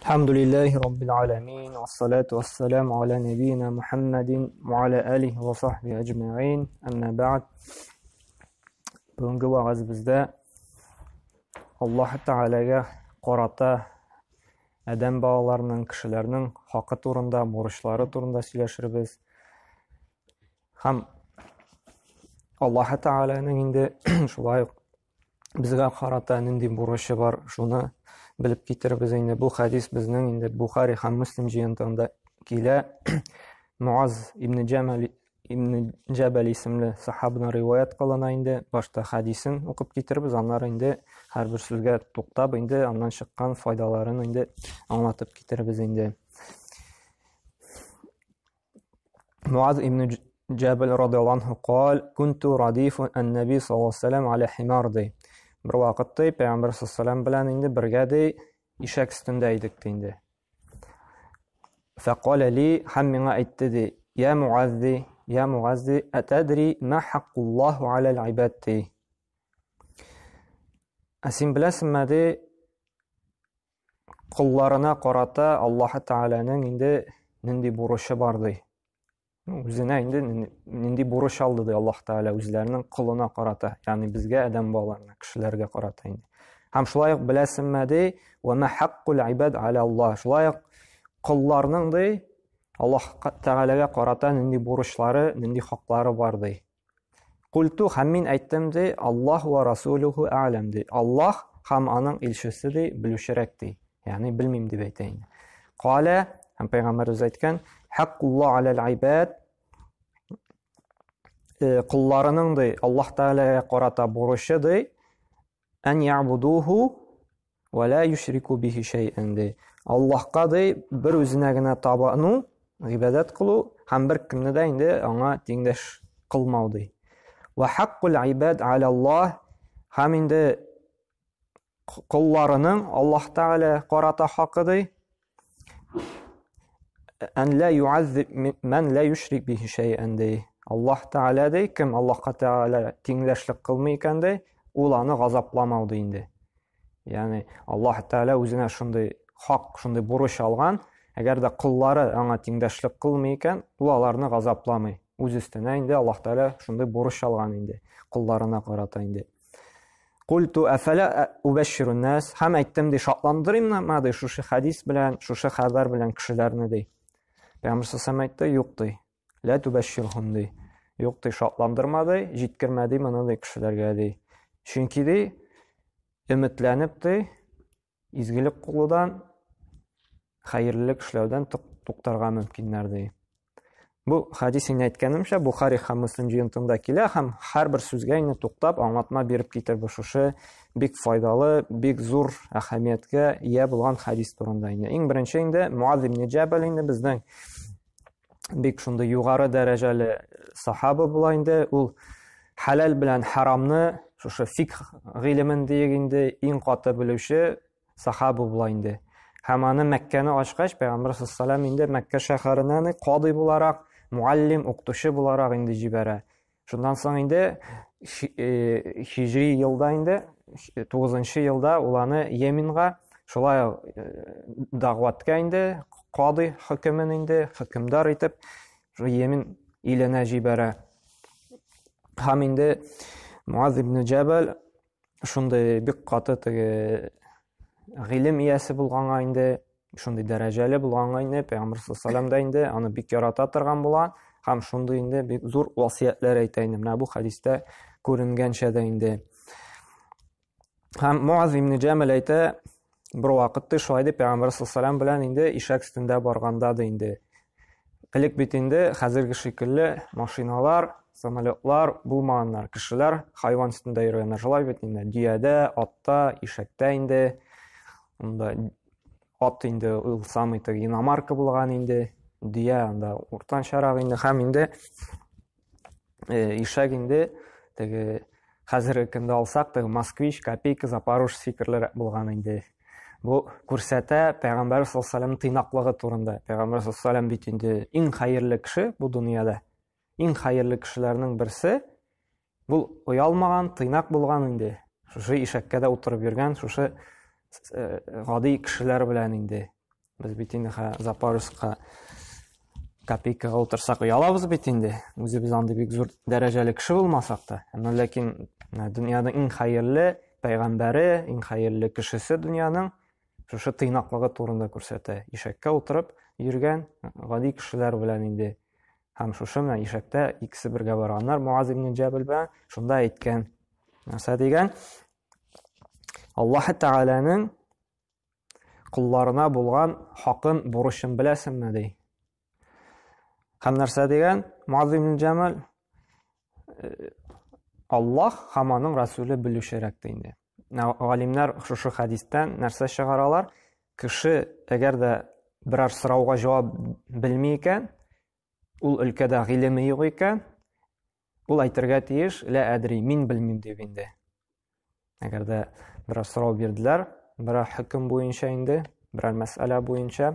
Әлхәмдүлилләһи раббил аламин, вассалату вассаламу аля нәбиина Мухаммадин ва аля алихи ва сахбихи әҗмәгыйн. Әмма бәгъд. Бүгенге вәгазебездә Аллаһ Тәгаләгә карата адәм балаларының, кешеләрнең хакы турында, бурычлары турында сөйләшербез. Һәм Аллаһ Тәгаләнең инде шулай ук безгә карата нинди бурычы бар, шуны белеп китербез инде. Бу хәдис безнең инде Бухари һәм Муслим җыентыгында килә. Муаз ибн Җәмәл ибн Җәбәл исемле сахабадан риваять кылына инде. Башта хәдисен укып китербез, аннары инде һәрбер сүзгә туктап инде аннан чыккан файдаларын инде аңлатып китербез инде. Муаз ибн Җәбәл радиаллаһу анһу кал, кунту радифу ан-наби саллаллаһу алейһи вәсәлләм аля химар ди. Бер вакыт ди, пәйгамбәр саллаллаһу белән инде бергә ди, ишәк өстендә идек ди инде. Фәкалә ли һәм миңа әйтте ди, я Муаз ди, я Муаз ди, атадри ма хаккуллаһу аля ибад ди. Ә син беләсеңме ди, колларына карата Аллаһы Тәгаләнең инде нинди бурычы бар ди. Үзенә инде нинди бурыч алды ди Аллаһ Тәгалә үзләренең колына карата, ягъни безгә, адәм балаларына, кешеләргә карата инде. Һәм шулай ук беләсеңме ди, ва ма хаккул ибад аля Аллаһ. Шулай ук колларның ди Аллаһ Тәгаләгә карата нинди бурычлары, нинди хаклары бар ди. Культу һәм мин әйттем ди, Аллаһ ва расулуху а'лам ди. Аллаһ һәм аның илчесе ди, белүчерәк ди. Ягъни белмим дип әйтә инде. Калә һәм пәйгамбәребез әйткән, хаккуллаһ алал ибад э, колларының ди Аллаһ Тәгаләгә карата бурычы ди, Ән ябудуху ва ла юшрику бихи шәйән ди. Аллаһка ди бер үзенә генә табыну, гыйбадәт кылу һәм бер кемне дә инде аңа тиңдәш кылмау ди. Ва хаккул ибад аля Аллаһ һәм инде колларының Аллаһ Тәгалә карата хакы ди. Ән ла юаззиб ман ла юшрик бихи шәйән ди. Аллаһ Тәгалә ди, кем Аллаһка Тәгалә тиңдәшлек кылмый икән ди, ул аны газапламау ди инде. Ягъни Аллаһ Тәгалә үзенә шундый хак, шундый бурыч алган, әгәр дә коллары аңа тиңдәшлек кылмый икән, ул аларны газапламый. Үз өстенә инде Аллаһ Тәгалә шундый бурыч алган инде колларына карата инде. Культу әфәлә убәшширун нас һәм әйттем ди, шатландырыйммы ди шушы хәдис белән, шушы хәбәр белән кешеләрне ди. Пәйгамбәр саллаллаху әйтте, юк ди. Лә тубәшширхум ди. Юк ди, шатландырма ди, җиткермә ди моны ди кешеләргә ди. Чөнки ди өметләнеп ди, изгелек кылудан, хәерлелек эшләүдән туктарга мөмкиннәр ди. Бу хәдис инде әйткәнемчә Бухари һәм Муслим җыентында килә һәм һәрбер сүзгә инде туктап аңлатма биреп китер бу шушы бик файдалы, бик зур әһәмияткә ия булган хәдис турында инде. Иң беренче инде Муаз ибн Җәбәл инде безнең бик шундый югары дәрәҗәле сахаба була инде. Ул хәләл белән харамны шушы фикх гыйлемен диек инде иң каты белүче сахаба була инде. Һәм аны Мәккәне ачкач, Пәйгамбер саллаллаху инде Мәккә шәһәренә кадый буларак, муаллим, укытучы буларак инде җибәрә. Шуннан соң инде э, хиҗри елда инде 9 елда ул аны Йеменга шулай э, дәгъватка инде кадый хөкемен инде хөкемдар итеп шул Йемен иленә җибәрә. Һәм инде Муаз ибн Җәбәл шундый бик каты теге гыйлем иясе булганга инде шундый дәрәҗәле булганга инде пәйгамбер саллаллаху да инде аны бик ярата торган була һәм шундый инде бик зур васыятьләр әйтә инде менә бу хәдистә күренгәнчә дә инде һәм Муаз ибн Җәмәл әйтә бер вакытта шулай дип пәйгамбер саллаллаху белән инде ишәк өстендә барганда да инде Элек бит инде хәзерге шикелле машиналар, самолетлар булмаганнар. Кешеләр хайван өстендә йөргәннәр. Шулай бит инде. Дөядә, атта, ишәктә инде. Анда ат инде ул самый теге иномарка булган инде. Дөя анда уртанчарак инде һәм инде э, ишәк инде теге хәзерге көндә алсак, теге Москвич, Копейка, Запорожец фикерлерәк булган инде. Бу күрсәтә Пәйгамбәр саллаллаху алейһи тыйнаклыгы турында. Пәйгамбәр саллаллаху алейһи бит инде иң хәерле кеше бу дөньяда. Иң хәерле кешеләрнең берсе. Бу оялмаган, тыйнак булган инде. Шушы ишәккә дә утырып йөргән, шушы э, гади кешеләр белән инде. Без бит инде Запорожскка копейкага утырсак оялабыз бит инде. Үзебез андый бик зур дәрәҗәле кеше булмасак та. Әмма ләкин дөньяның иң хәерле пәйгамбәре, иң хәерле кешесе дөньяның шушы тыйнаклыгы турында күрсәтә. Ишәккә утырып йөргән гади кешеләр белән инде һәм шушы менә ишәктә икесе бергә барганнар Муаз ибн Җәбел белән шунда әйткән. Нәрсә дигән? Аллаһ Тәгаләнең колларына булган хакын, бурычын беләсеңме ди. Һәм нәрсә дигән? Муаз ибн Җәмәл э, Аллаһ һәм аның Расуле белүчерәк ди инде. Галимнәр шушы хәдистән нәрсә чыгаралар? Кеше әгәр дә берәр сорауга җавап белми икән, ул өлкәдә гыйлеме юк икән, ул әйтергә тиеш, лә әдри, мин белмим дип инде. Әгәр дә берәр сорау бирделәр, берәр хөкем буенча инде, берәр мәсьәлә буенча,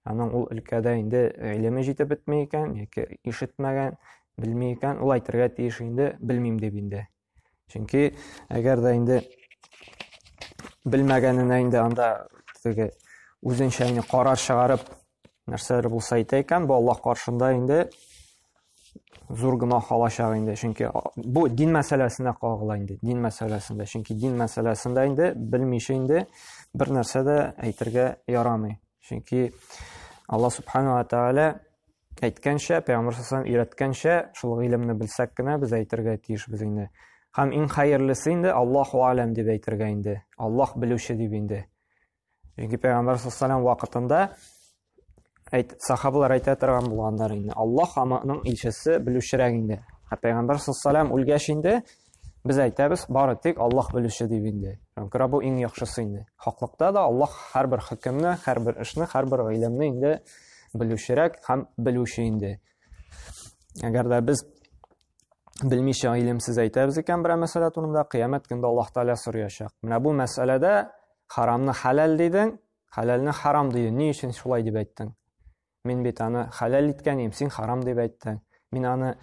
аның ул өлкәдә инде гыйлеме җитеп бетми икән, яки ишетмәгән, белми икән, ул әйтергә тиеш инде, белмим дип инде. Чөнки әгәр дә инде белмәгәненә инде анда теге үзенчә инде карар чыгарып нәрсәләр булса әйтә икән, бу Аллаһ каршында инде зур гөнаһ алачак инде. Чөнки бу дин мәсьәләсенә кагыла инде, дин мәсьәләсендә. Чөнки дин мәсьәләсендә инде белмичә инде бер нәрсә дә әйтергә ярамый. Чөнки Аллаһ субхана ва тааля әйткәнчә, Пәйгамбәр саллаллаху өйрәткәнчә, шул гыйлемне белсәк кенә без әйтергә тиешбез инде. Һәм иң хәерлесе инде Аллаһу алям дип әйтергә инде. Аллаһ белүче дип инде. Чөнки Пәйгамбәр саллаллаху вакытында әйт, сахабалар әйтә торган булганнар инде. Аллаһ һәм аның илчесе белүчерәк инде. Ә Пәйгамбәр саллаллаху үлгәч инде без әйтәбез, бары тик Аллаһ белүче дип инде. Шуңа бу иң яхшысы инде. Хаклыкта да Аллаһ һәрбер хөкемне, һәрбер эшне, һәрбер гыйлемне инде белүчерәк һәм белүче инде. Әгәр дә без белмичә гыйлемсез әйтәбез икән берәр мәсьәлә турында, кыямәт көндә Аллаһ Тәгалә сораячак. Менә бу мәсьәләдә харамны хәләл дидең, хәләлне харам дидең. Ни өчен шулай дип әйттең? Мин бит аны хәләл иткән идем, син харам дип әйттең. Мин аны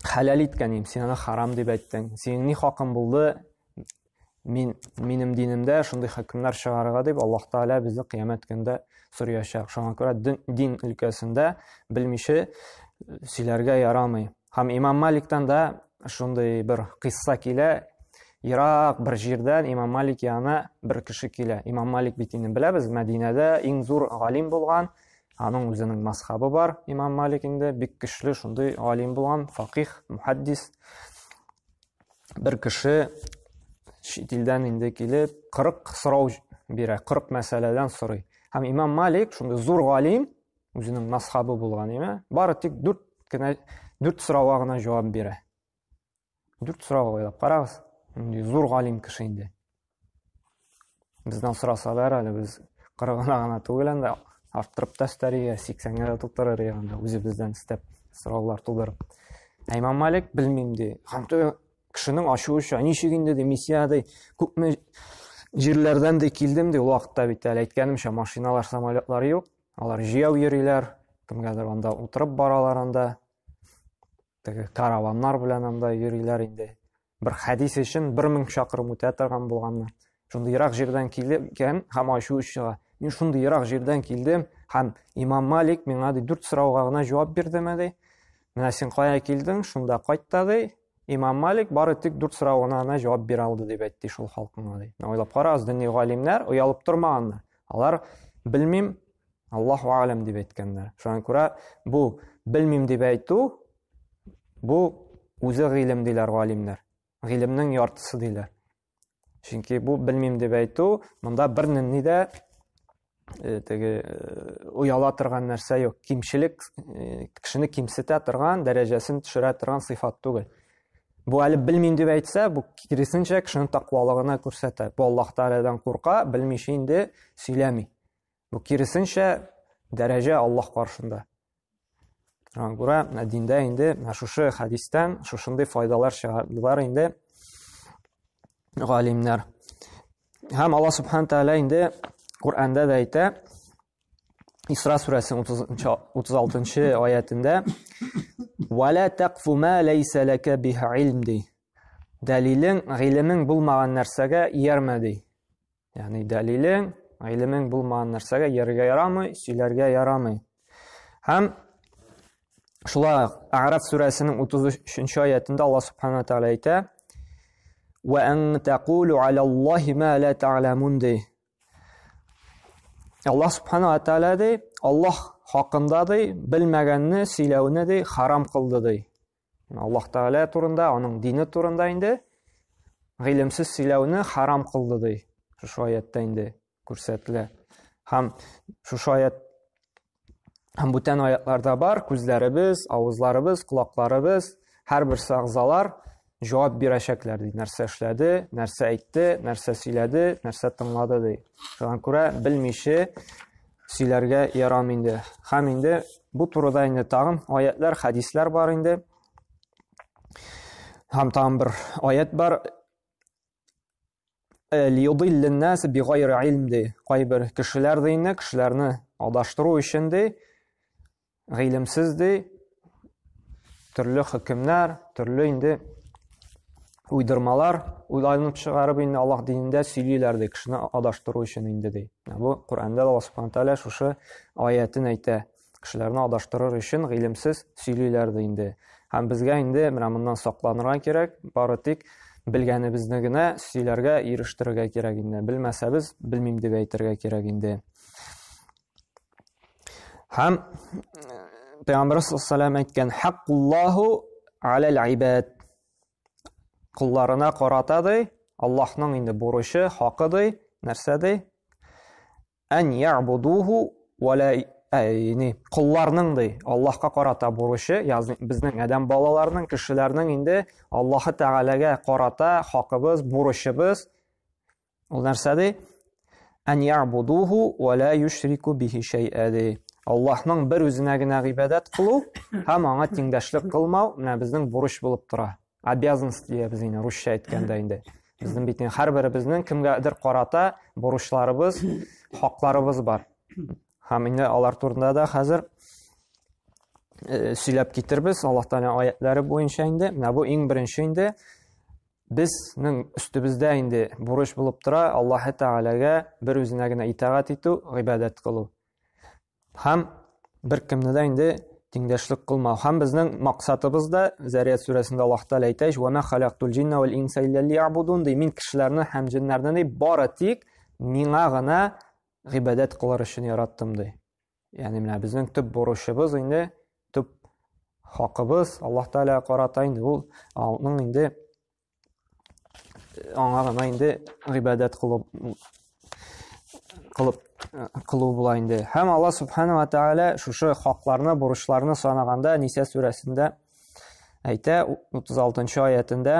хәләл иткән идем, син аны харам дип әйттең. Синең ни хакың булды? Мин минем динемдә шундый хөкемнәр чыгарырга дип Аллаһ Тәгалә безне кыямәт көндә сораячак. Шуңа күрә дин өлкәсендә белмичә сөйләргә ярамый. Һәм Имам Маликтан да шундый бер кыйсса килә. Ерак бер җирдән Имам Малик янына бер кеше килә. Имам Малик бит инде беләбез, Мәдинәдә иң зур галим булган, аның үзенең мазхабы бар. Имам Малик инде бик көчле шундый галим булган, факих, мухаддис. Бер кеше чит илдән инде килеп 40 сорау бирә, 40 мәсьәләдән сорый. Һәм Имам Малик шундый зур галим, үзенең мазхабы булган, име? Бары тик 4 кенә 4 сорауга гына җавап бирә. 4 сорауга уйлап карагыз. Инде зур галим кеше инде. Бездән сорасалар әле без кырыгына гына түгел анда арттырып та өстәргә, 80-гә дә тутырыр анда үзебездән өстәп сораулар тудырып. Ә Имам Малик белмим ди. Һәм кешенең ачуы чыга. Ничек инде ди, миссия ди, күпме җирләрдән ди килдем ди. Ул вакытта бит әле әйткәнемчә машиналар, самолетлар юк. Алар җәяү йөриләр, кемгәдер анда утырып баралар анда. Теге караваннар белән анда йөриләр инде. Бер хәдис өчен 1000 чакрым үтә торган булганнар. Шундый ерак җирдән килгән һәм ачуы чыга. Мин шундый ерак җирдән килдем һәм Имам Малик миңа ди дүрт сорауга гына җавап бирдеме ди. Менә син кая килдең, шунда кайт та ди. Имам Малик бары тик дүрт сорауга гына җавап бирә алды дип әйтте шул халкыңа ди. Менә уйлап карагыз, дини галимнәр оялып тормаганнар. Алар белмим, Аллаһу алям дип әйткәннәр. Шуңа күрә бу белмим дип әйтү бу үзе гыйлем диләр галимнәр. Гыйлемнең яртысы диләр. Чөнки бу белмим дип әйтү монда бернинди дә э, теге э, ояла торган нәрсә юк. Кимчелек э, кешене кимсетә торган, дәрәҗәсен төшерә торган сыйфат түгел. Бу әле белмим дип әйтсә, бу киресенчә кешенең тәкъвалыгына күрсәтә. Бу Аллаһ Тәгаләдән курка, белмичә инде сөйләми. Бу киресенчә дәрәҗә Аллаһ каршында. Шуңа күрә диндә инде менә шушы хәдистән шушындый файдалар чыгардылар инде галимнәр. Һәм Аллаһ Субхану Тәгалә инде Коръәндә дә әйтә, Исра сүрәсенең 36 аятендә «Вәлә тәкфу мә ләйсә ләкә биһа илм» ди. Дәлилең, гыйлемең булмаган нәрсәгә иярмә ди. Ягъни дәлилең, Гыйлемең булмаган нәрсәгә иярергә ярамый, сөйләргә ярамый. Һәм шулай ук А'раф сүрәсенең 33-нче аятында Аллаһ субхана тәгалә әйтә: "Ва ан тақулу алаллаһи ма ла та'ламун" ди. Аллаһ субхана ва тәгалә ди, Аллаһ хакында ди, белмәгәнне сөйләүне ди, харам кылды ди. Аллаһ Тәгалә турында, аның дине турында инде гыйлемсез сөйләүне харам кылды ди. Шушы аятта инде күрсәтелә. Һәм шушы аят һәм бүтән аятларда бар, күзләребез, авызларыбыз, колакларыбыз, һәрберсе әгъзалар җавап бирәчәкләр ди. Нәрсә эшләде, нәрсә әйтте, нәрсә сөйләде, нәрсә тыңлады ди. Шуңа күрә белмичә сөйләргә ярамый инде. Һәм инде бу турыда инде тагын аятлар, хәдисләр бар инде. Һәм тагын бер аят бар. Э, лиюдиллен-нас бигайри илм ди. Кайбер кешеләр ди инде, кешеләрне адаштыру өчен ди, гыйлемсез ди, төрле хөкемнәр, төрле инде уйдырмалар уйланып чыгарып инде Аллаһ динендә сөйлиләр ди, кешене адаштыру өчен инде ди. Бу Коръәндә Аллаһ субхана тәгалә шушы аятен әйтә. Кешеләрне адаштырыр өчен гыйлемсез сөйлиләр ди инде. Һәм безгә инде менә моннан сакланырга кирәк, бары тик белгәнебезне генә сөйләргә, ирештерергә кирәк инде. Белмәсәбез, белмим дип әйтергә кирәк инде. Һәм Пәйгамбер саллаллаху әйткән хаккуллаху алал ибад. Колларына карата ди, Аллаһның инде бурычы, хакы ди, нәрсә ди? Ән ябудуху ва ла ни, колларның ди, Аллаһка карата бурычы, ягъни безнең адәм балаларының, кешеләрнең инде Аллаһы Тәгаләгә карата хакыбыз, бурычыбыз Ул нәрсә ди? Ән ябудуху ва ла юшрику бихи шәй'a ди. Аллаһның бер үзенә генә гыйбадәт кылу һәм аңа тиңдәшлек кылмау менә безнең бурыч булып тора. Обязанность диябез инде русча әйткәндә инде. Безнең бит инде һәрберебезнең кемгәдер карата бурычларыбыз, хакларыбыз бар. Һәм инде алар турында да хәзер э, сөйләп китербез Аллаһ Тәгалә аятлары буенча инде. Менә бу иң беренче инде Безнең өстебездә инде бурыч булып тора Аллаһы Тәгаләгә бер үзенә генә итагать итү, гыйбадәт кылу. Һәм бер кемне дә инде тиңдәшлек кылмау. Һәм безнең максатыбыз да Зарият сүрәсендә Аллаһ Тәгалә әйтә, "Ва ма халактул җинна вал инса илля лиябудун" ди. Мин кешеләрне һәм җеннәрне ди бары тик миңа гына гыйбадәт кылыр өчен яраттым ди. Ягъни менә безнең төп бурычыбыз инде, төп хакыбыз Аллаһ Тәгаләгә карата инде ул аның инде аңа гына инде гыйбадәт кылып кылып кылу була инде. Һәм Аллаһ Субхану ва Тәгалә шушы хакларны, бурычларны санаганда Ниса сүрәсендә әйтә 36 аятендә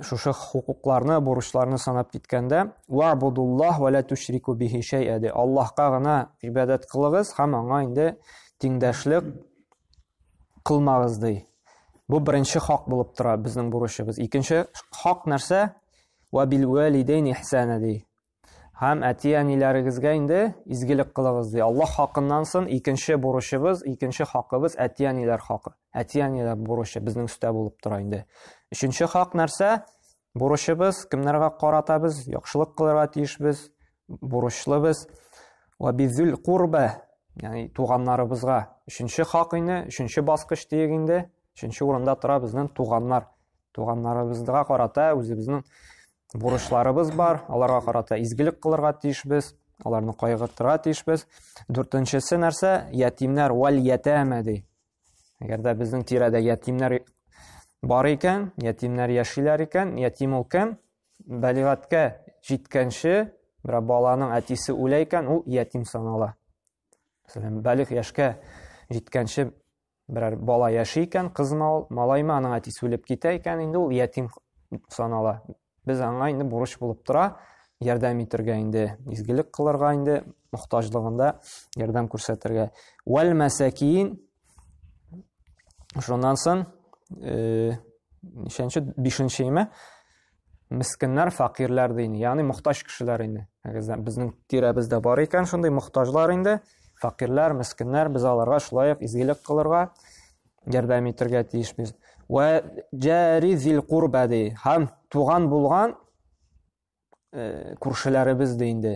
шушы хукукларны, бурычларны санап киткәндә, вa'будуллаһ ва ла тушрику бихи шәй'a ди. Аллаһка гына гыйбадәт кылыгыз һәм аңа инде тиңдәшлек кылмагыз ди. Бу беренче хак булып тора безнең бурычыбыз. Икенче хак нәрсә? Ва бил валидейни ихсана ди. Һәм әти-әниләрегезгә инде изгелек кылыгыз ди. Аллаһ хакыннан соң икенче бурычыбыз, икенче хакыбыз әти-әниләр хакы. Әти-әниләр бурычы безнең өстә булып тора инде. Өченче хак нәрсә? Бурычыбыз кемнәргә карата без яхшылык кылырга тиешбез, бурычлыбыз. Ва бизул курба, ягъни туганнарыбызга. Өченче хак инде, өченче баскыч диек инде. Өченче урында тора безнең туганнар. Туганнарыбызга карата үзебезнең бурычларыбыз бар, аларга карата изгелек кылырга тиешбез, аларны кайгыртырга тиешбез. Дүртенчесе нәрсә? Ятимнәр вәл ятама ди. Әгәр дә безнең тирәдә ятимнәр бар икән, ятимнәр яшиләр икән, ятим ул кем? Балигатькә җиткәнче, бер баланың әтисе үлә икән, ул ятим санала. Мәсәлән, балигъ яшькә җиткәнче берәр бала яши икән, кызмы ул, малаймы, аның әтисе үлеп китә икән, инде ул ятим санала. Без аңа инде бурыч булып тора, ярдәм итәргә инде, изгелек кылырга инде, мохтаҗлыгында ярдәм күрсәтергә. Вәл мәсәкин шуннан соң, э, ничәнче, бишенче име? Мескеннәр, фәкыйрьләр ди инде, ягъни мохтаҗ кешеләр инде. Әгәр безнең тирәбездә бар икән шундый мохтаҗлар инде, фәкыйрьләр, мескеннәр, без аларга шулай ук изгелек кылырга, ярдәм итәргә тиешбез. Вә җари зил курба ди. Һәм туган булган э, күршеләребез ди инде.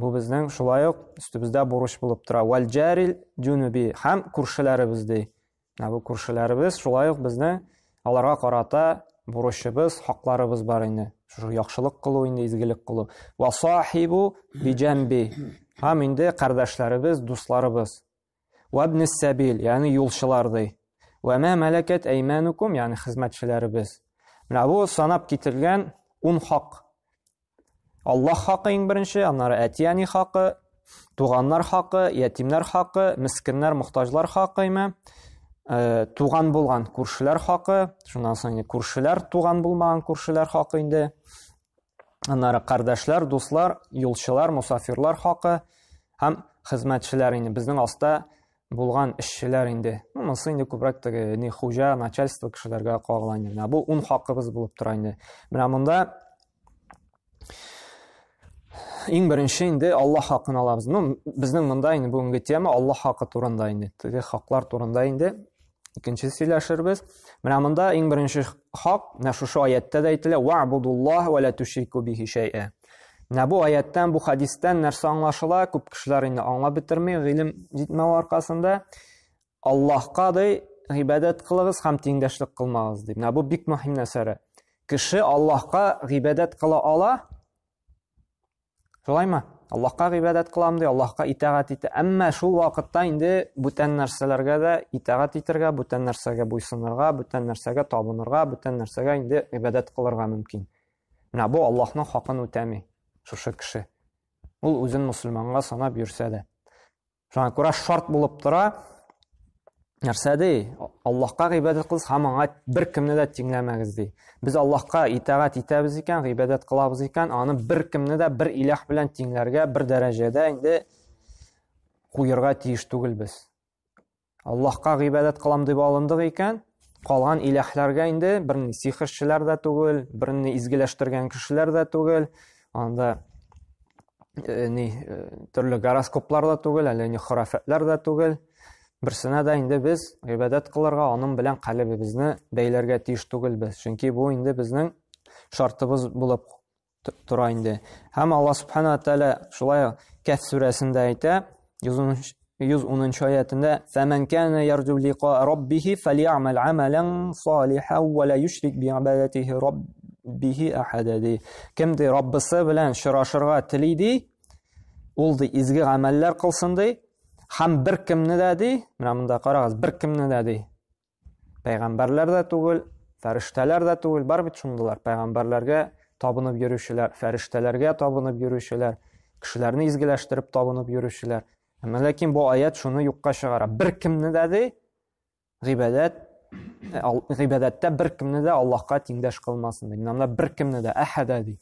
Бу безнең шулай ук өстебездә бурыч булып тора. Вәл җарил җунуби һәм күршеләребез ди. Менә бу күршеләребез шулай ук безнең аларга карата бурычыбыз, хакларыбыз бар инде. Шушы яхшылык кылу инде, изгелек кылу. Ва сахибу биҗәмби. Һәм инде кардәшләребез, дусларыбыз. Ва ибнес сәбил, ягъни юлчылар ди. Ва ма малакат әйманукум, ягъни хезмәтчеләребез. Менә бу санап кителгән 10 хак. Аллаһ хакы иң беренче, аннары әти-әни хакы, туганнар хакы, ятимнәр хакы, мескеннәр, мохтаҗлар хакы име, э, туган булган күршеләр хакы, шуннан соң инде күршеләр, туган булмаган күршеләр хакы инде. Аннары кардәшләр, дуслар, юлчылар, мусафирлар хакы һәм хезмәтчеләр инде безнең аста булган эшчеләр инде. Ну, монысы инде күбрәк теге ни хуҗа, начальство кешеләргә кагыла инде. Менә бу ун хакыбыз булып тора инде. Менә монда иң беренче инде Аллаһ хакын алабыз. Ну, безнең монда инде бүгенге тема Аллаһ хакы турында инде. Теге хаклар турында инде икенче сөйләшербез. Менә монда иң беренче хак, менә шушы аяттә дә әйтелә: "Ва'будуллаһ ва ла тушрику бихи шәй'a". Менә бу аяттан, бу хадистән нәрсә аңлашыла? Күп кешеләр инде аңлап бетерми, гыйлем җитмәү аркасында. Аллаһка ди гыйбадәт кылыгыз һәм тиңдәшлек кылмагыз ди. Менә бу бик мөһим нәрсә. Кеше Аллаһка гыйбадәт кыла ала. Шулаймы? Аллаһка гыйбадәт кылам ди, Аллаһка итагать итә. Әмма шул вакытта инде бүтән нәрсәләргә дә итагать итәргә, бүтән нәрсәгә буйсынырга, бүтән нәрсәгә табынырга, бүтән нәрсәгә инде гыйбадәт кылырга мөмкин. Менә бу Аллаһның хакын үтәми шушы кеше. Ул үзен мусульманга санап йөрсә дә. Шуңа күрә шарт булып тора. Нәрсә ди? Аллаһка гыйбадәт кылыгыз һәм аңа бер кемне дә тиңләмәгез ди. Без Аллаһка итагать итәбез икән, гыйбадәт кылабыз икән, аны бер кемне дә бер иләһ белән тиңләргә, бер дәрәҗәдә инде куерга тиеш түгелбез. Аллаһка гыйбадәт кылам дип алындык икән, калган иләһләргә инде берни сихерчеләр дә түгел, берни изгеләштергән кешеләр дә түгел, анда э, ни э, төрле гороскоплар да түгел, әллә ни хорафәтләр дә түгел. Берсенә дә инде без гыйбадәт кылырга, аның белән калебебезне бәйләргә тиеш түгелбез. Чөнки бу инде безнең шартыбыз булып тора инде. Һәм Аллаһ Субхана Тәгалә шулай Кәф сүрәсендә әйтә, 110 аятендә: "Фәмән кана ярҗу лиqa раббихи фәлиямәл амалан салихан ва ла юшрик биибадатихи раббихи ахада" ди. Кем ди Раббысы белән очрашырга тели ди, ул ди изге гамәлләр кылсын ди, һәм бер кемне дә ди, менә монда карагыз, бер кемне дә ди, Пәйгамбәрләр дә түгел, фәрештәләр дә түгел, бар бит шундыйлар. Пәйгамбәрләргә табынып йөрүчеләр, фәрештәләргә табынып йөрүчеләр, кешеләрне изгеләштереп табынып йөрүчеләр. Әмма ләкин бу аят шуны юкка чыгара. Бер кемне дә ди гыйбадәт э, гыйбадәттә бер кемне дә Аллаһка тиңдәш кылмасын ди. Менә бер кемне дә әхәдә ди.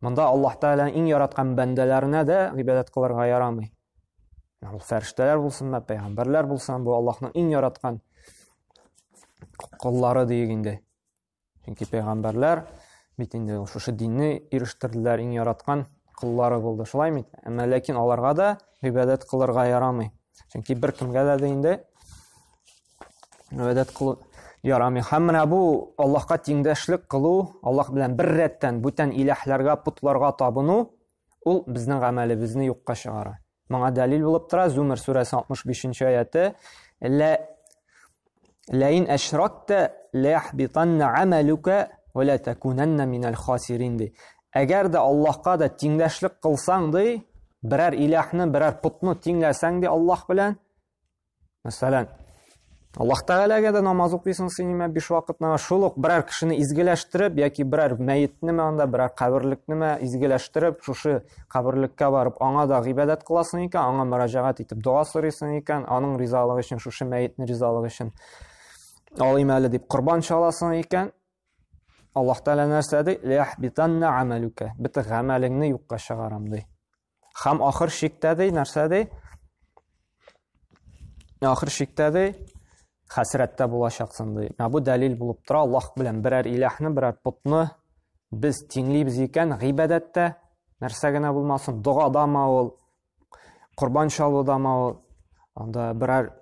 Монда Аллаһ Тәгаләнең иң яраткан бәндәләренә дә гыйбадәт кылырга ярамый. Ул фәрештәләр булсынмы, пәйгамбәрләр булсын, бу Аллаһның иң яраткан коллары диек инде. Чөнки пәйгамбәрләр бит инде шушы динне ирештерделәр, иң яраткан коллары булды, шулай бит? Әмма ләкин аларга да гыйбадәт кылырга ярамый. Чөнки бер кемгә дә инде гыйбадәт кылу ярамый. Һәм менә бу Аллаһка тиңдәшлек кылу, Аллаһ белән бер рәттән бүтән иләһләргә, путларга табыну, ул безнең гамәлебезне юкка чыгара. Моңа дәлил булып тора Зумер сүрәсе 65 аяты. Лә Ләин әшракта ла яхбитанна амалука ва ла такунанна минал хасирин ди. Әгәр дә Аллаһка да тиңдәшлек кылсаң ди, берәр иләһне, берәр путны тиңләсәң ди Аллаһ белән, Мәсәлән, Аллаһ Тәгаләгә дә намаз укыйсың син имә биш вакыт намаз. Шул ук берәр кешене изгеләштереп яки берәр мәетнеме анда, берәр каберлекнеме изгеләштереп, шушы каберлеккә барып, аңа да гыйбадәт кыласың икән, аңа мөрәҗәгать итеп дога сорыйсың икән, аның ризалыгы өчен, шушы мәетне ризалыгы өчен алыйм әле дип корбан чаласың икән, Аллаһ Тәгалә нәрсә ди? Ляхбитанна амалука. Бөтен гамәлеңне юкка чыгарам ди. Һәм ахыр чиктә ди, нәрсә ди? Ахыр чиктә ди, хәсрәттә булачаксың ди. Менә бу дәлил булып тора, Аллаһ белән берәр иләһне, берәр путны без тиңлибез икән, гыйбадәттә нәрсә генә булмасын, догадамы ул, корбан чалудамы ул, анда берәр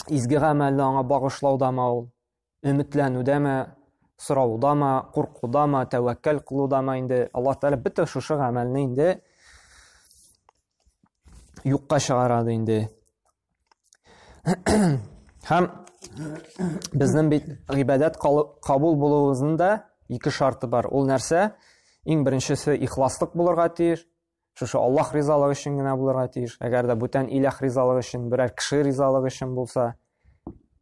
изге гамәлне аңа багышлаудамы ул, өметләнүдәме, Сораудамы, куркудамы, тәвәккәл кылудамы инде Аллаһ Тәгалә бөтен шушы гамәлне инде юкка чыгарады инде. Һәм безнең бит гыйбадәт кабул булуыбызның да ике шарты бар. Ул нәрсә? Иң беренчесе ихласлык булырга тиеш. Шушы Аллаһ ризалыгы өчен генә булырга тиеш. Әгәр дә бүтән иләһ ризалыгы өчен, берәр кеше ризалыгы өчен булса,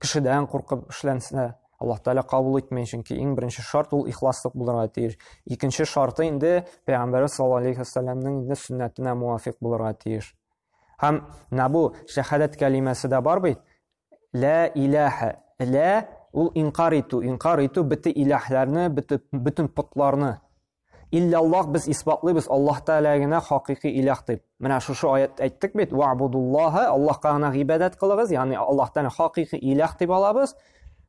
кешедән куркып эшләнсә, Аллаһ Тәгалә кабул итми, чөнки иң беренче шарт ул ихласлык булырга тиеш. Икенче шарты инде Пәйгамбәрбез саллаллаһу алейхи вәсәлләмнең инде сөннәтенә муафик булырга тиеш. Һәм менә бу шәһадәт кәлимәсе дә бар бит. Лә иләһә. Лә ул инкар итү, инкар итү бөтен иләһләрне, бөтен потларны. Илляллах без исбатлыйбыз Аллаһ Тәгалә генә хакыйкый иләһ дип. Менә шушы аят әйттек бит, ва'будуллаһа, Аллаһка гына гыйбадәт кылыгыз, ягъни Аллаһ Тәгалә хакыйкый иләһ дип алабыз.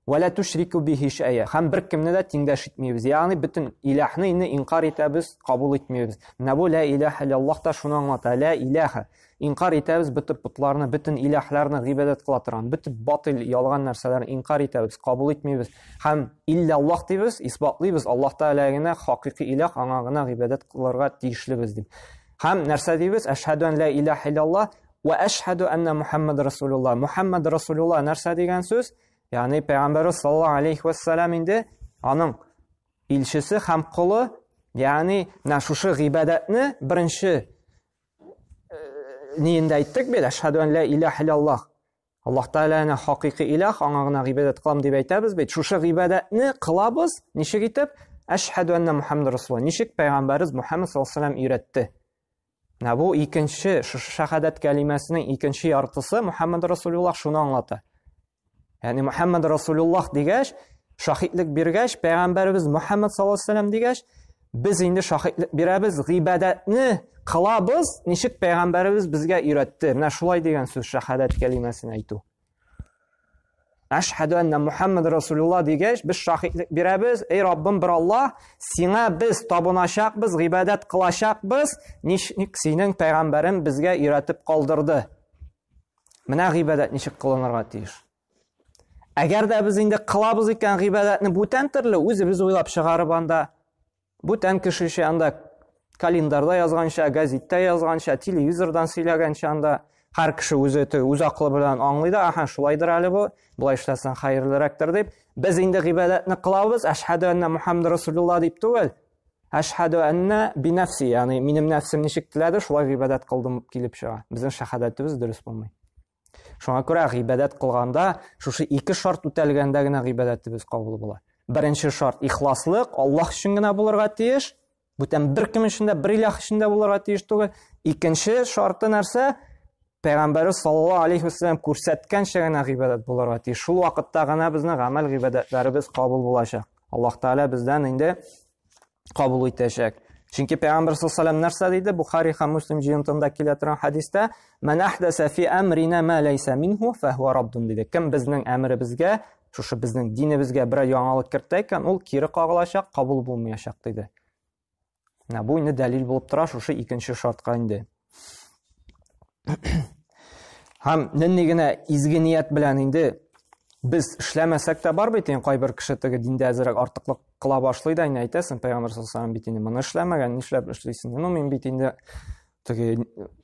Ва ла тушрику бихи шәйә. Һәм бер кемне дә тиңдәш итмибез. Ягъни бөтен иләһне инде инкар итәбез, кабул итмибез. Менә бу ла иләһә илляллаһ та шуны аңлата. Ла иләһә. Инкар итәбез бөтен потларны, бөтен иләһләрне гыйбадәт кыла торган, бөтен батыл ялган нәрсәләрне инкар итәбез, кабул итмибез. Һәм илля Аллаһ дибез, исбатлыйбыз, Аллаһ Тәгалә генә хакыйкый иләһ, аңа гына гыйбадәт кылырга тиешлебез дип. Һәм нәрсә дибез? Әшһәду ан ла илаһа илляллаһ ва әшһәду анна Мухаммад расулуллаһ. Мухаммад расулуллаһ нәрсә дигән сүз? Ягъни Пәйгамбәрбез саллаллаһу алейхи вәссәлам инде аның илчесе һәм колы, ягъни менә шушы гыйбадәтне беренче ниендә әйттек бит, әшһәду ан ла илаһа илляллаһ. Аллаһ Тәгаләне хакыйкый илаһ, аңа гына гыйбадәт кылам дип әйтәбез бит. Шушы гыйбадәтне кылабыз, ничек итеп? Әшһәду анна Мухаммад расулуллаһ. Ничек пәйгамбәрбез Мухаммад саллаллаһу алейһи вәсәлләм өйрәтте. Менә бу икенче, шушы шәһадәт кәлимәсенең икенче яртысы Мухаммад расулуллаһ шуны аңлата. Ягъни Мухаммад Расулуллах дигәч, шаһитлек биргәч, пәйгамбәребез Мухаммад саллаллаһу алейһи вәсәлләм дигәч, без инде шаһитлек бирәбез, гыйбадәтне кылабыз, ничек пәйгамбәребез безгә өйрәтте. Менә шулай дигән сүз шаһадәт кәлимәсен әйтү. Әшһәду әннә Мухаммад Расулуллах дигәч, без шаһитлек бирәбез, эй Раббым бер Аллаһ, сиңа без табыначакбыз, гыйбадәт кылачакбыз, ничек синең пәйгамбәрең безгә өйрәтеп калдырды. Менә гыйбадәт ничек кылынырга тиеш. Әгәр дә без инде кылабыз икән гыйбадәтне бүтән төрле, үзебез уйлап чыгарып анда, бүтән кешечә анда календарьда язганча, газетта язганча, телевизордан сөйләгәнчә анда һәр кеше үзе үз акылы белән аңлый да, аһа, шулайдыр әле бу, болай эшләсәң хәерлерәктер дип, без инде гыйбадәтне кылабыз, әшһәду әннә Мухаммад Расулулла дип түгел, Әшһәду әннә би нәфси, ягъни минем нәфсем ничек теләде, шулай гыйбадәт кылдым килеп чыга. Безнең шәһадәтебез дөрес булмый. Шуңа күрә гыйбадәт кылганда шушы ике шарт үтәлгәндә генә гыйбадәтебез кабул була. Беренче шарт ихласлык, Аллаһ өчен генә булырга тиеш. Бүтән бер кем өчен дә, бер илаһ өчен дә булырга тиеш түгел. Икенче шарты нәрсә? Пәйгамбәрбез саллаллаһу алейхи вәсәлләм күрсәткәнчә генә гыйбадәт булырга тиеш. Шул вакытта гына безнең гамәл гыйбадәтләребез кабул булачак. Аллаһ Тәгалә бездән инде кабул итәчәк. Чөнки Пәйгамбер саллаллаһу алейһи нәрсә диде? Бухари һәм Муслим җыентында килә торган хәдистә, "Ман ахдаса фи амрина ма лайса минху фахуа раддун" диде. Кем безнең әмеребезгә, шушы безнең динебезгә берәр яңалык кертә икән, ул кире кагылачак, кабул булмаячак диде. Менә бу инде дәлил булып тора шушы икенче шартка инде. Һәм нинди генә изге ният белән инде без эшләмәсәк тә бар бит инде кайбер кеше теге диндә әзрәк артыклык кыла башлый да инде әйтәсең, пәйгамбәр саллаллаһу алейһи бит инде моны эшләмәгән, нишләп эшлисең? Ну мин бит инде теге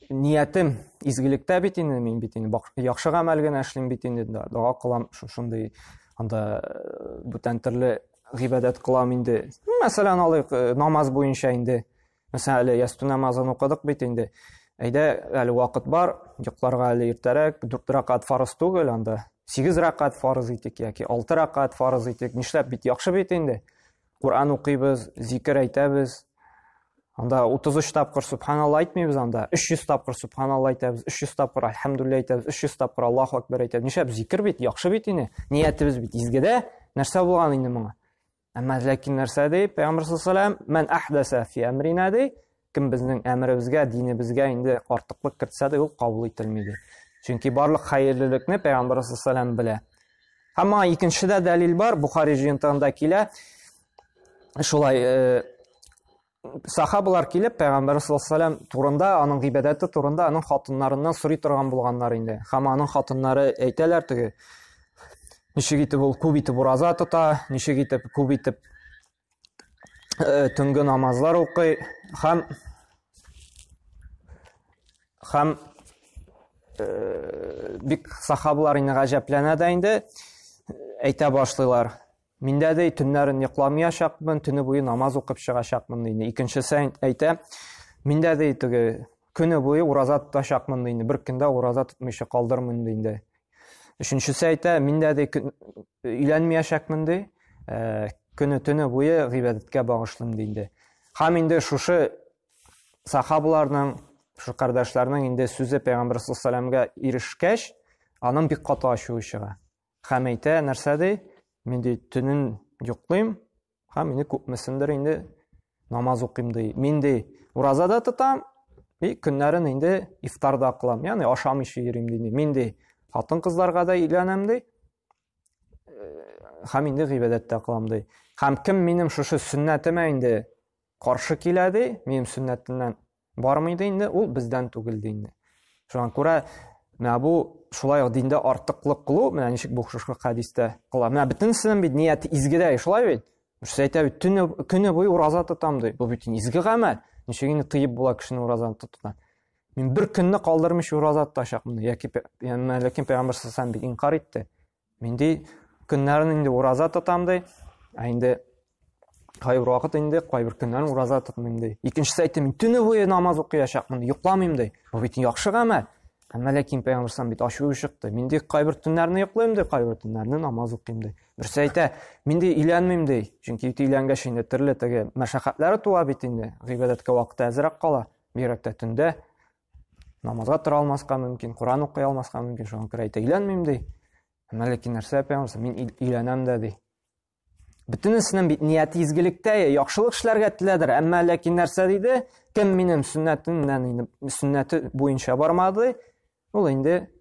ниятем изгелектә бит инде, мин бит инде яхшы гамәл генә эшлим бит инде, дога кылам, шушындый анда э, бүтән төрле гыйбадәт кылам инде. Мәсәлән, алыйк, э, намаз буенча инде. Мәсәлән, әле ястү намазын укыдык бит инде. Әйдә, әле вакыт бар, йокларга әле иртәрәк, 4 рәкать фарыз түгел анда. 8 рәкать фарыз итик яки 6 рәкать фарыз итик. Нишләп бит яхшы бит инде. Коръән укыйбыз, зикер әйтәбез. Анда 33 тапкыр субханалла әйтмибез анда. 300 тапкыр субханалла әйтәбез, 300 тапкыр альхамдулилла әйтәбез, 300 тапкыр Аллаһу акбар әйтәбез. Нишләп зикер бит, яхшы бит инде. Ниятебез бит изгедә. Нәрсә булган инде моңа? Әмма ләкин нәрсә ди? Пәйгамбәр саллаллаһу алейһи ва "Ман ахдаса фи амрина" ди, кем безнең әмеребезгә, динебезгә инде артыклык кертсә дә, ул кабул ителми ди. Чөнки барлык хәерлелекне Пәйгамбәр саллаллаһу алейһи ва белә. Һәм моңа икенче дә дәлил бар, Бухари җыентыгында килә. Шулай э, сахабалар килеп пәйгамбәр саллаллаһу алейһи турында, аның гыйбадәте турында аның хатыннарыннан сорый торган булганнар инде. Һәм аның хатыннары әйтәләр теге ничек итеп ул күп итеп ураза тота, ничек итеп күп итеп төнге намазлар укый һәм һәм бик сахабалар инде гаҗәпләнә дә инде, әйтә башлыйлар. Миндә дә төннәрен йокламаячакмын, төне буе намаз укып чыгачакмын ди. Икенчесе әйтә, миндә дә теге көне буе ураза тотачакмын ди. Бер көндә ураза тотмыйча калдырмын ди инде. Өченчесе әйтә, миндә дә өйләнмәячәкмен ди. Көне төне буе гыйбадәткә багышлыйм ди инде. Һәм инде шушы сахабаларның, шушы кардәшләрнең инде сүзе Пәйгамбер саллаллаһу алейһи ва ирешкәч, аның бик каты ачуы чыга. Һәм әйтә, нәрсә ди? Мин ди төнен йоклыйм, һәм инде күпмесендер инде намаз укыйм ди. Мин ди ураза да тотам, и көннәрен инде ифтар да кылам, ягъни ашамыйча йөрим ди. Мин ди хатын-кызларга да өйләнәм ди. Һәм инде гыйбадәт тә кылам ди. Һәм кем минем шушы сөннәтемә инде каршы килә ди, минем сөннәтемнән бармый ди инде, ул бездән түгел ди инде. Шуңа күрә менә бу шулай ук диндә артыклык кылу, менә ничек бу шушы хәдистә кыла. Менә бөтенесенең бит нияте изгедә, шулай бит? Берсе әйтә бит, төне көне буе ураза тотам ди. Бу бит изге гамәл. Ничек инде тыеп була кешене уразаны тотудан? Мин бер көнне калдырмыйча ураза тотачакмын. Яки ләкин пәйгамбәр саллаллаху бит инкар итте. Мин ди көннәрен инде ураза тотам ди. Ә инде кайбер вакыт инде кайбер көннәрен ураза тотмыйм ди. Икенчесе әйтте, мин төне буе намаз укыячакмын, йокламыйм ди. Бу бит яхшы гамәл. Әмма ләкин пәйгамбәр саллаллаху бит ачуы чыкты. Мин ди кайбер төннәрне йоклыйм ди, кайбер төннәрне намаз укыйм ди. Берсе әйтә, мин ди өйләнмим ди. Чөнки өйләнгәч инде төрле теге мәшәкатьләре туа бит инде. Гыйбадәткә вакыты әзрәк кала. Бигрәк тә төндә намазга тора алмаска мөмкин, Коран укый алмаска мөмкин. Шуңа күрә әйтә, өйләнмим ди. Әмма ләкин нәрсә пәйгамбәр, мин өйләнәм дә ди. Бөтенесенең бит нияте изгелектә, яхшылык эшләргә теләдер. Әмма ләкин нәрсә диде? Кем минем сөннәтемнән инде сөннәте буенча бармады, ул инде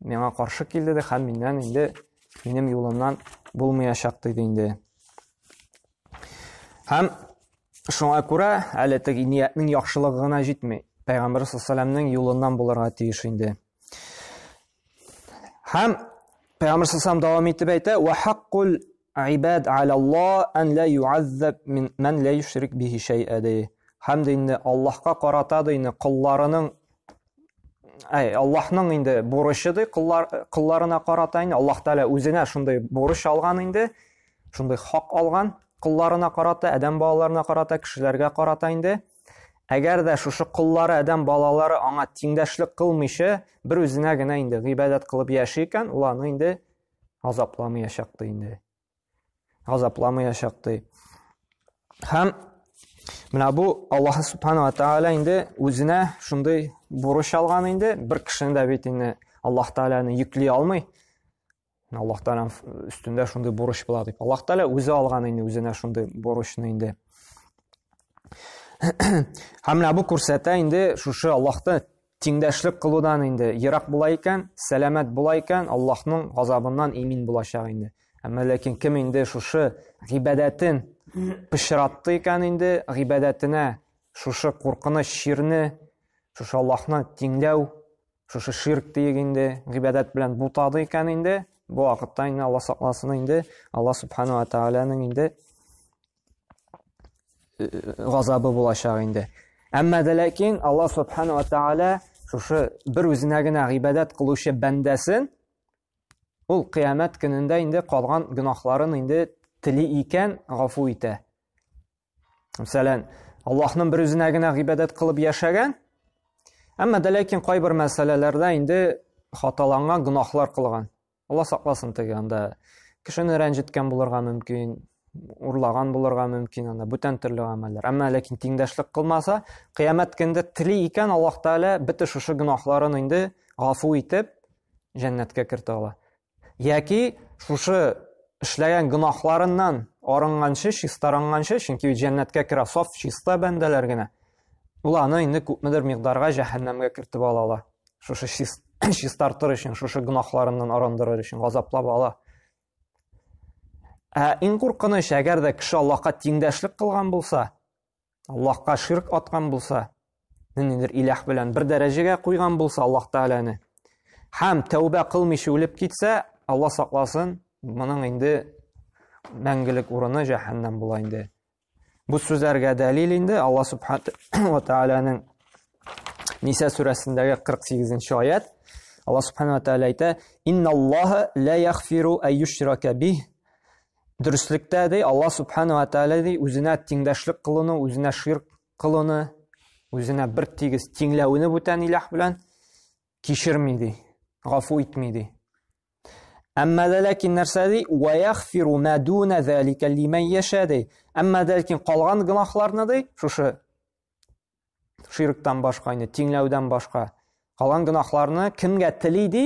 миңа каршы килде ди һәм миннән инде минем юлымнан булмаячак диде инде. Һәм шуңа күрә әле теге ниятнең яхшылыгы гына җитми. Пәйгамбер саллаллаху алейһи юлыннан булырга тиеш инде. Һәм Пәйгамбер саллаллаху дәвам итеп әйтә: "Ва хаккул ибад аля Аллаһ ан ла юаззаб мин ман ла юшрик бихи шәй'a" ди. Һәм дә инде Аллаһка карата да инде колларының әй, Аллаһның инде бурычы ди коллар колларына карата инде Аллаһ Тәгалә үзенә шундый бурыч алган инде, шундый хак алган колларына карата, адәм балаларына карата, кешеләргә карата инде. Әгәр дә шушы коллары, адәм балалары аңа тиңдәшлек кылмыйча, бер үзенә генә инде гыйбадәт кылып яши икән, ул аны инде газапламаячак ди инде. Газапламаячак ди. Һәм менә бу Аллаһ субхана ва тааля инде үзенә шундый бурыч алган инде, бер кешене дә бит инде Аллаһ Тааляны йөкли алмый. Аллаһ Тааляның өстендә шундый бурыч була дип. Аллаһ Тааля үзе алган инде үзенә шундый бурычны инде. Һәм менә бу күрсәтә инде шушы Аллаһты тиңдәшлек кылудан инде ерак була икән, сәламәт була икән, Аллаһның газабыннан имин булачак инде. Әмма ләкин кем инде шушы гыйбадәтен пычратты икән инде, гыйбадәтенә шушы куркыныч чирне, шушы Аллаһны тиңләү шушы ширк диек инде, гыйбадәт белән бутады икән инде, бу вакытта инде Алла сакласын инде, Алла субхана ва тааляның инде газабы булачак инде. Әмма дә ләкин Алла субхана ва тааля шушы бер үзенә генә гыйбадәт кылучы бәндәсен ул кыямәт көнендә инде калган гөнаһларын инде тели икән, гафу итә. Мәсәлән, Аллаһның бер үзенә генә гыйбадәт кылып яшәгән, әмма дә ләкин кайбер мәсьәләләрдә инде хаталанган, гөнаһлар кылган. Алла сакласын теге анда кешене рәнҗеткән булырга мөмкин, урлаган булырга мөмкин, анда бүтән төрле гамәлләр. Әмма ләкин тиңдәшлек кылмаса, кыямәт көндә тели икән, Аллаһ Тәгалә бөтен шушы гөнаһларын инде гафу итеп, җәннәткә кертә ала. Яки шушы эшләгән гөнаһларыннан арынганчы, чистарынганчы, чөнки җәннәткә керә саф, чиста бәндәләр генә. Ул аны инде күпмедер микъдарга җәһәннәмгә кертеп ала ала. Шушы чистартыр өчен, шушы гөнаһларыннан арындырыр өчен газаплап ала. Ә иң куркыныч, әгәр дә кеше Аллаһка тиңдәшлек кылган булса, Аллаһка ширк аткан булса, ниндидер иләһ белән бер дәрәҗәгә куйган булса Аллаһ Тәгаләне һәм тәүбә кылмыйча үлеп китсә, Алла сакласын, моның инде мәңгелек урыны җәһәннәм була инде. Бу сүзләргә дәлил инде Алла субхана ва тааляның Ниса сүрәсендәге 48 аят. Алла субхана ва тааля әйтә: "Инналлаһа ла яғфиру ай юшрака бих". Дөреслектә ди, Алла субхана ва тааля ди, үзенә тиңдәшлек кылуны, үзенә ширк кылуны, үзенә бер тигез тиңләүне бүтән илаһ белән кичерми ди, гафу итми ди. Әмма дә ләкин нәрсә ди? Ва яғфиру ма дуна залика лиман яша ди. Әмма дә ләкин калган гөнаһларны ди, шушы ширктан башка, инде тиңләүдән башка калган гөнаһларны кемгә тели ди,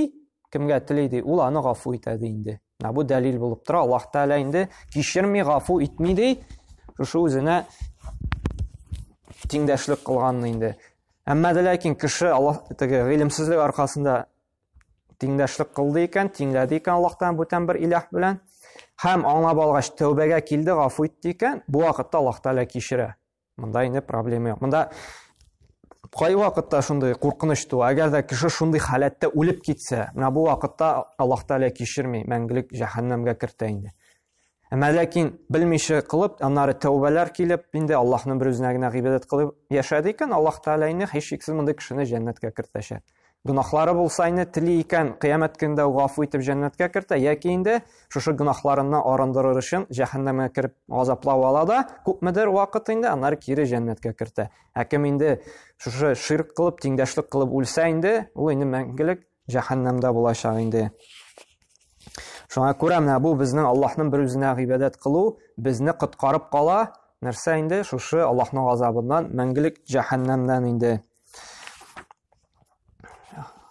кемгә тели ди, ул аны гафу итә ди инде. Менә бу дәлил булып тора. Аллаһ Тәгалә инде кичерми, гафу итми ди. Шушы үзенә тиңдәшлек кылганны инде. Әмма дә ләкин кеше Аллаһ теге гыйлемсезлек аркасында тиңдәшлек кылды икән, тиңләде икән Аллаһтан бүтән бер илаһ белән һәм аңлап алгач тәүбәгә килде, гафу итте икән, бу вакытта Аллаһ Тәгалә кичерә. Монда инде проблема юк. Монда кай вакытта шундый куркыныч туа? Әгәр дә кеше шундый халәттә үлеп китсә, менә бу вакытта Аллаһ Тәгалә кичерми, мәңгелек җәһәннәмгә кертә инде. Әмма ләкин белмичә кылып, аннары тәүбәләр килеп, инде Аллаһның бер үзенә генә гыйбадәт кылып яшәде икән, Аллаһ Тәгалә инде һичшиксез мондый кешене җәннәткә кертәчәк. Гөнаһлары булса инде тели икән, кыямәт көнендә гафу итеп җәннәткә кертә, яки инде шушы гөнаһларыннан арындырыр өчен җәһәннәмгә кереп газаплап ала да, күпмедер вакыт инде аннары кире җәннәткә кертә. Ә кем инде шушы ширк кылып, тиңдәшлек кылып үлсә инде, ул инде мәңгелек җәһәннәмдә булачак инде. Шуңа күрә менә бу безнең Аллаһның бер үзенә гыйбадәт кылу безне коткарып кала. Нәрсә инде? Шушы Аллаһның газабыннан, мәңгелек җәһәннәмнән инде.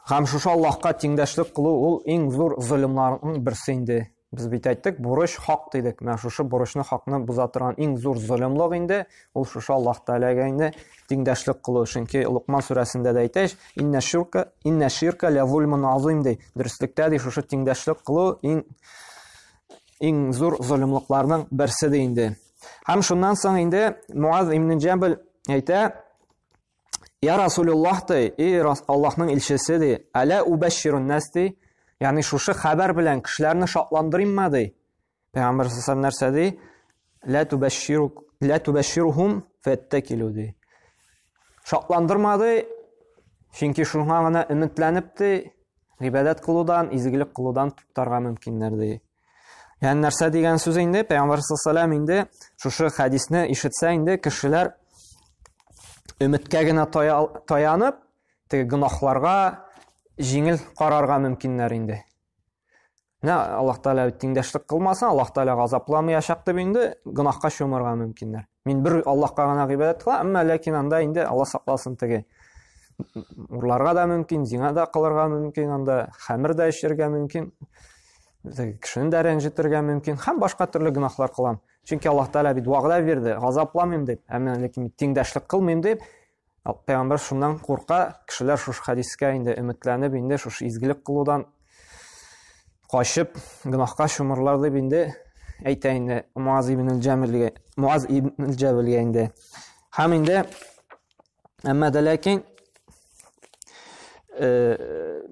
Һәм шушы Аллаһка тиңдәшлек кылу ул иң зур золымнарның берсе инде. Без бит әйттек, бурыч хак дидек. Менә шушы бурычны хакны боза торган иң зур золымлык инде ул шушы Аллаһ Тәгаләгә инде тиңдәшлек кылу. Чөнки Лукман сүрәсендә дә әйтә, иннә ширка, иннә ширка ля зулмун азим ди. Дөреслектә ди шушы тиңдәшлек кылу иң иң зур золымлыкларның берсе ди инде. Һәм шуннан соң инде Муаз ибн Җәбел әйтә, Я Расулуллаһ ди, и Аллаһның илчесе ди, әлә убәшширун нас ди, ягъни шушы хәбәр белән кешеләрне шатландырыйммы ди. Пәйгамбәр саллаллаху нәрсә ди? Ла тубәшширу ла тубәшширухум фәттакилу ди. Шатландырма ди, чөнки шуңа гына өметләнеп ди, гыйбадәт кылудан, изгелек кылудан туктарга мөмкиннәр ди. Ягъни нәрсә дигән сүз инде? Пәйгамбәр саллаллаху инде шушы хәдисне ишетсә инде кешеләр өметкә генә таянып, теге гөнаһларга җиңел карарга мөмкиннәр инде. Менә Аллаһ Тәгалә тиңдәшлек кылмаса, Аллаһ Тәгалә газапламаячак дип инде гөнаһка чумырга мөмкиннәр. Мин бер Аллаһка гына гыйбадәт кылам, әмма ләкин анда инде Аллаһ сакласын теге урларга да мөмкин, зина да кылырга мөмкин, анда хәмер дә эчәргә мөмкин. Кешене дә рәнҗетергә мөмкин һәм башка төрле гөнаһлар кылам. Чөнки Аллаһ Тәгалә бит вәгъдә бирде, газапламыйм дип, әмма ләкин тиңдәшлек кылмыйм дип. Пәйгамбәр шуннан курка, кешеләр шушы хәдискә инде өметләнеп, инде шушы изгелек кылудан качып, гөнаһка чумырлар дип инде әйтә инде Муаз ибн Җәмилгә, Муаз ибн Җәбелгә инде. Һәм инде әмма дә ләкин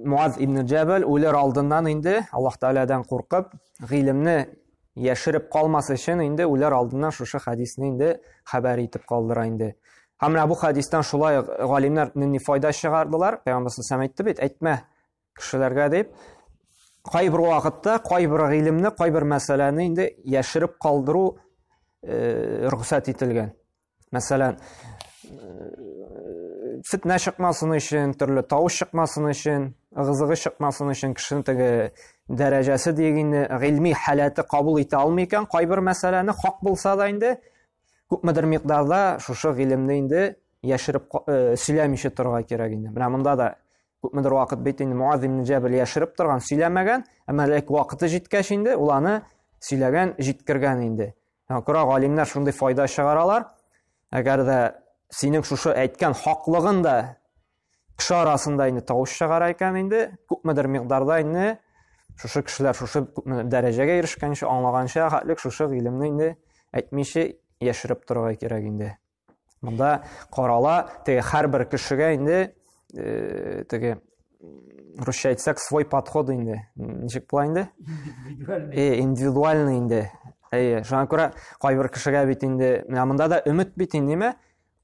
Муаз ибн Җәбел үлер алдыннан инде Аллаһ Тәгаләдән куркып, гыйлемне яшереп калмас өчен инде үлер алдыннан шушы хәдисне инде хәбәр итеп калдыра инде. Һәм менә бу хәдистән шулай галимнәр нинди файда чыгардылар? Пәйгамбәр саллаллаху әйтте бит, әйтмә кешеләргә дип. Кайбер вакытта кайбер гыйлемне, кайбер мәсьәләне инде яшереп калдыру рөхсәт ителгән. Мәсәлән, фитнә чыкмасын өчен, төрле тавыш чыкмасын өчен, ыгы-зыгы чыкмасын өчен кешенең теге дәрәҗәсе дигәнне, гыйльми халәте кабул итә алмый икән, кайбер мәсьәләне хак булса да инде күпмедер микъдарда шушы гыйлемне инде яшереп сөйләмичә торырга кирәк инде. Менә монда да күпмедер вакыт бит инде Муаз ибн Җәбел яшереп торган, сөйләмәгән, әмма ләкин вакыты җиткәч инде ул аны сөйләгән, җиткергән инде. Шуңа күрә галимнәр шундый файда чыгаралар. Әгәр дә синең шушы әйткән хаклыгын да кеше арасында инде тавыш чыгара икән инде, күпмедер микъдарда инде шушы кешеләр шушы күпме дәрәҗәгә ирешкәнче, аңлаганча хәтлек шушы гыйлемне инде әйтмичә яшереп торырга кирәк инде. Монда карала, теге һәрбер кешегә инде теге русча әйтсәк, свой подход инде. Ничек була инде? Индивидуальный. Индивидуальный инде. Әйе, шуңа күрә кайбер кешегә бит инде, менә монда да өмет бит инде, ниме?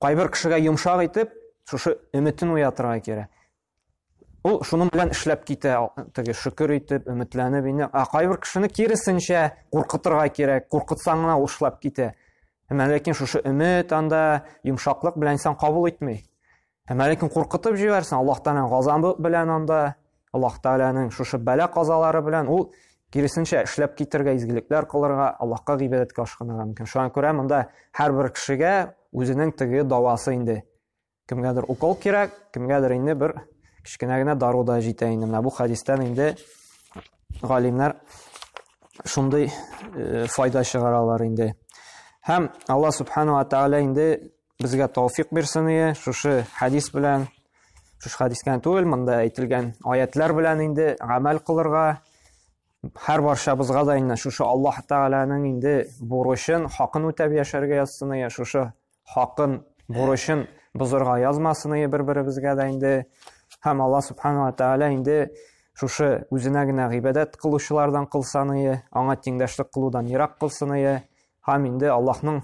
Кайбер кешегә йомшак итеп, шушы өметен уятырга кирәк. Ул шуның белән эшләп китә, теге шөкер итеп, өметләнеп инде. Ә кайбер кешене киресенчә куркытырга кирәк. Куркытсаң гына ул эшләп китә. Әмма ләкин шушы өмет анда йомшаклык белән инсан кабул итми. Әмма ләкин куркытып җибәрсәң, Аллаһ Тәгаләнең газабы белән анда, Аллаһ Тәгаләнең шушы бәла казалары белән ул киресенчә эшләп китергә, изгелекләр кылырга, Аллаһка гыйбадәткә ашкынырга мөмкин. Шуңа күрә монда һәрбер кешегә үзенең теге давасы инде. Кемгәдер укол кирәк, кемгәдер инде бер кечкенә генә дару да җитә инде. Менә бу хәдистән инде галимнәр шундый э, файда чыгаралар инде. Һәм Алла субхану ва тааля инде безгә тауфик бирсен ие, шушы хәдис белән, шушы хәдис генә түгел, монда әйтелгән аятлар белән инде гамәл кылырга, һәр барчабызга да инде шушы Аллаһ Тәгаләнең инде бурычын, хакын үтәп яшәргә язсын ие, шушы хакын, бурычын бозырга язмасын ие бер-беребезгә дә инде. Һәм Аллаһ Субхану ва Тәгалә инде шушы үзенә генә гыйбадәт кылучылардан кылсын ие, аңа тиңдәшлек кылудан ерак кылсын ие. Һәм инде Аллаһның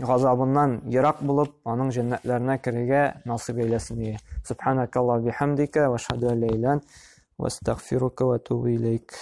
газабыннан ерак булып, аның җәннәтләренә керергә насыйп әйләсен ие. Субханакаллаһ бихамдика ва ашһаду ан ла иляха ва астагфирука ва атубу илейк.